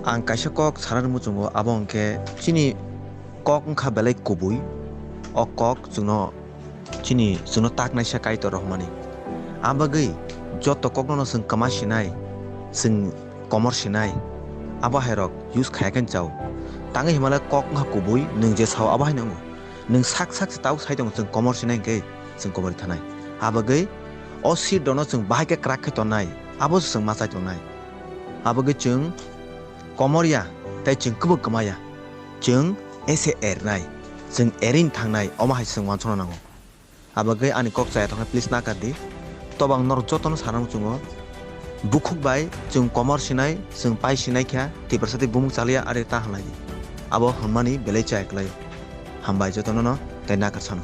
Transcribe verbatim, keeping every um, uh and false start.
Ang kaisa kok sana muchungo, abo hwnkhe chini kok wngkha belai kubui. O kok chwngno chini, chwngno taknaisa Kaitor rohormani. Abagwi joto kokno chwng kwma sinai, chwng komor sinai, abo hairok use khaya khe chao. Tangwi himale kok wngkha kubui, nwng je sao abo haino wngo. Nwng sak sak se tau sai tongo, chwng komor sinai hwnkhe chwng komor thanai. Abagwi o seed rokno chwng bahai khe kwrak khe tonnai, abo se chwng ma chai tongnai. Abagwi chwng komor ya, tei chwng kwbang kwma ya. Chwng ese ernai, chwng erin thangnai, omo hai chwng uansukna nango. Abagwi ani kok chaya tongkhe please nakar di. Tobang norok jotono sana muchungo. Bukhuk bai chwng komor sinai, chwng pai sinai kha, Tiprasa tei bumung chaliya ari ta halai. Abo hwnmani belai chaya kwlai. Hambai jotono no tei nakar sano.